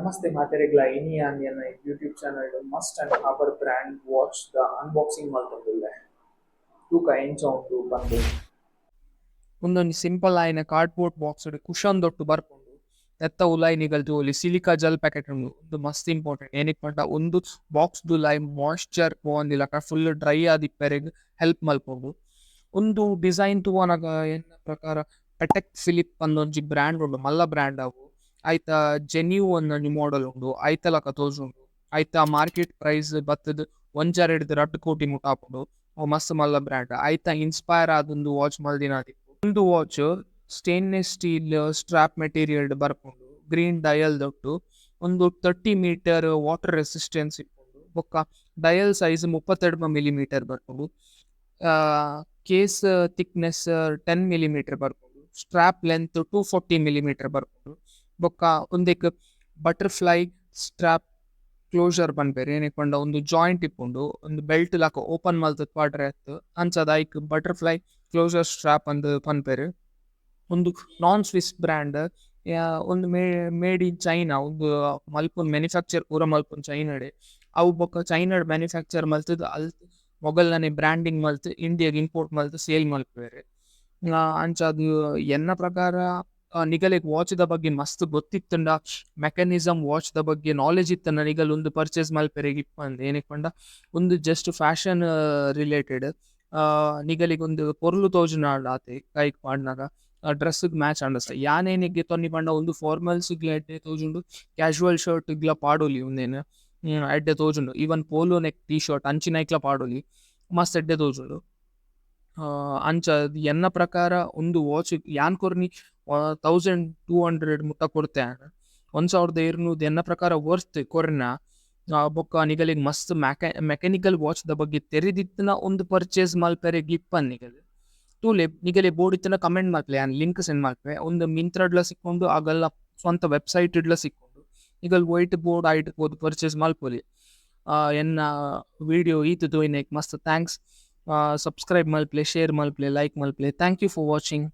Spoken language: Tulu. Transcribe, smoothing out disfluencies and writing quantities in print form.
ನಮಸ್ತೆ ಮಾತೆರೆಗ್ಲ. ಇನಿ ಯಾನ್ ಎನ್ನ YouTube channel Must and Harbour brand watch the unboxing ಮಲ್ತೊಂದುಲ್ಲೆ. ತೂಕ ಎಂಚ ಉಂಡು ಪಂದ್. ಉಂದೊಂಜಿ ಸಿಂಪಲ್ ಆಯಿನ ಕಾರ್ಡ್ಬೋರ್ಡ್ ಬಾಕ್ಸ್ ಡ್ ಕುಷನ್ ದೊಟ್ಟು ಬರ್ಪುಂಡು. ನೆತ್ತ ಉಲಾಯಿ ನಿಕಲ್ ತೂವೊಲಿ, ಸಿಲಿಕಾ ಜೆಲ್ ಪ್ಯಾಕೆಟ್ ಉಂಡು. ಉಂದು ಮಸ್ತ್ ಇಂಪಾರ್ಟೆಂಟ್. ಏನಿಕ್ ಪಂಡ ಉಂದು ಬಾಕ್ಸ್ ದುಲಾಯಿ ಮಾಯಿಶ್ಚರ್ ಪೋವಂದಿಲಕ, ಫುಲ್ ಡ್ರೈ ಆದಿಪ್ಪೆರೆಗ್ ಹೆಲ್ಪ್ ಮಲ್ಪುಂಡು. ಉಂದು ಡಿಸೈನ್ ತೂವನಗ ಎನ್ನ ಪ್ರಕಾರ ಪೆಟೆಕ್ ಫಿಲಿಪ್ ಪಂದ್ ಒಂಜಿ ಬ್ರ್ಯಾಂಡ್ ಉಂಡು, ಮಲ್ಲ ಬ್ರ್ಯಾಂಡ್ ಅವು. ಐತ ಜೆನ್ಯೂ ಒಂಜಿ ಮಾಡೆಲ್ ಉಂಡು, ಐತ ಲಕ ತೋಜುಂಡು. ಐತ ಮಾರ್ಕೆಟ್ ಪ್ರೈಸ್ ಬತ್ತುದು 1.5ಡ್ದ್ 2 ಕೋಟಿ ಮುಟ ಆಪುಂಡು. ಅವು ಮಸ್ತ್ ಮಲ್ಲ ಬ್ರ್ಯಾಂಡ್. ಐತ ಇನ್ಸ್ಪೈರ್ ಆದ್ ಉಂದು ವಾಚ್ ಮಲ್ದಿನ. ಉಂದು watch stainless steel strap material ಬರ್ಪುಂಡು, ಗ್ರೀನ್ ಡಯಲ್ ದೊಟ್ಟು. ಉಂದು 30 ಮೀಟರ್ ವಾಟರ್ ರೆಸಿಸ್ಟೆನ್ಸ್ ಇಪ್ಪುಂಡು. ಬೊಕ್ಕ ಡಯಲ್ ಸೈಜ್ 39 ಮಿಲಿಮೀಟರ್ ಬರ್ಪುಂಡು. ಕೇಸ್ ಥಿಕ್ನೆಸ್ 10 ಮಿಲಿಮೀಟರ್ ಬರ್ಪುಂಡು. ಸ್ಟ್ರಾಪ್ ಲೆಂತ್ 240 ಮಿಲಿಮೀಟರ್ ಬರ್ಪುಂಡು. ಬೊಕ್ಕ ಉಂದೆಕ್ ಬಟರ್ಫ್ಲೈ ಸ್ಟ್ರಾಪ್ ಕ್ಲೋಸರ್ ಪನ್ಪೆರ್. ಏನಿಕ್ ಪಂಡ ಉಂದು ಜಾಯಿಂಟ್ ಇಪ್ಪುಂಡು, ಉಂದು ಬೆಲ್ಟ್ ಲಕ ಓಪನ್ ಮಲ್ತ್ ಪಾಡ್ರೆ ಅತ್ತ್. ಅಂಚಾದ್ ಐಕ್ ಬಟರ್ಫ್ಲೈ ಕ್ಲೋಸರ್ ಸ್ಟ್ರಾಪ್ ಪಂದ್ ಪನ್ಪೆರ್. ಉಂದು ನಾನ್ ಸ್ವಿಸ್ ಬ್ರ್ಯಾಂಡ್. ಉಂದು ಮೇಡ್ ಇನ್ ಚೈನಾ. ಉಂದು ಮಲ್ಪುನ್ ಮ್ಯಾನುಫ್ಯಾಕ್ಚರ್ ಪೂರ ಮಲ್ಪುನ್ ಚೈನಾಡೆ ಅವು. ಬೊಕ್ಕ ಚೈನಾಡ್ ಮ್ಯಾನುಫ್ಯಾಕ್ಚರ್ ಮಲ್ತುದು, ಅಲ್ತ್ ಮೊಗಲ್ನನೆ ಬ್ರ್ಯಾಂಡಿಂಗ್ ಮಲ್ತ್, ಇಂಡಿಯಾಗ್ ಇಂಪೋರ್ಟ್ ಮಲ್ತ್ ಸೇಲ್ ಮಲ್ಪುವೆರ್. ಅಂಚಾದ್ ಎನ್ನ ಪ್ರಕಾರ ನಿಗಲೆಗ್ ವಾಚ್ ದ ಬಗ್ಗೆ ಮಸ್ತ್ ಗೊತ್ತಿತ್ತುಂಡ, ಮೆಕಾನಿಸಮ್ ವಾಚ್ ದ ಬಗ್ಗೆ ನಾಲೆಜ್ ಇತ್ತುಂಡ, ನಿಗಲ್ ಉಂದು ಪರ್ಚೇಸ್ ಮಲ್ಪೆರೆಗ್ ಇಪ್ಪಂದ್. ಏನಿಕ್ ಪಂಡ ಉಂದು ಜಸ್ಟ್ ಫ್ಯಾಷನ್ ರಿಲೇಟೆಡ್. ನಿಗಲಿಗ್ ಉಂದು ಪೊರ್ಲು ತೋಜುನಾಂಡ ಆತೆ. ಕೈಕ್ ಪಾಡ್ನಗ ಡ್ರೆಸ್ ಗ್ ಮ್ಯಾಚ್ ಆಂಡ. ಯಾನ್ ಏನಿಗ್ ಗೆತೊನ್ನಿ ಪಂಡ ಉಂದು ಫಾರ್ಮಲ್ಸ್ ಗ್ಲ ಎಡ್ಡೆ ತೋಜುಂಡು, ಕ್ಯಾಶುವಲ್ ಶರ್ಟ್ ಗ್ಲ ಪಾಡೊಲಿ. ಉಂದೆನ್ ಎಡ್ಡೆ ತೋಜುಂಡು. ಈವನ್ ಪೋಲೋ ನೆಕ್ ಟೀ ಶರ್ಟ್ ಅಂಚಿನೈಕ್ಲ ಪಾಡೊಲಿ, ಮಸ್ತ್ ಎಡ್ಡೆ ತೋಜುಂಡು. ಅಂಚ ಎನ್ನ ಪ್ರಕಾರ ಉಂದು ವಾಚ್ ಯಾನ್ ಕೊರ್ನಿ 1200 ಮುಟ್ಟ ಕೊರ್ತೆ ಯಾನ್. 1200 ಎನ್ನ ಪ್ರಕಾರ ವರ್ತ್ ಕೊರ್ನ. ಬೊಕ್ಕ ನಿಗಲಿಗ್ ಮಸ್ತ್ ಮೆಕ್ಯಾನಿಕಲ್ ವಾಚ್ ದ ಬಗ್ಗೆ ತೆರಿದಿತ್ತಿನ ಉಂದು ಪರ್ಚೇಸ್ ಮಲ್ಪೆರೆಗ್ ಇಪ್ಪನ್. ನಿಗಲ್ ತೂಲೆ, ನಿಗಲೆ ಬೋಡಿತ್ತಿನ ಕಮೆಂಟ್ ಮಲ್ಪಲೆ, ಯಾನ್ ಲಿಂಕ್ ಸೆಂಡ್ ಮಲ್ಪೆ. ಉಂದು ಮಿಂತ್ರಡ್ಲ ಸಿಕ್ಕುಂಡು, ಅಗಲ್ನ ಸ್ವಂತ ವೆಬ್ಸೈಟ್ ಡ್ಲ ಸಿಕ್ಕುಂಡು. ನಿಗಲ್ ಒಯ್ಟ್ ಬೋಡು ಐಟ್ ಪೋದು ಪರ್ಚೇಸ್ ಮಲ್ಪೊಲಿ. ಎನ್ನ ವಿಡಿಯೋ ಈತ್ ತೂಯಿನೆಕ್ ಮಸ್ತ್ thanks. Subscribe ಮಲ್ಪಲೆ, ಶೇರ್ ಮಲ್ಪಲೆ, ಲೈಕ್ ಮಲ್ಪಲೆ. Thank you for watching.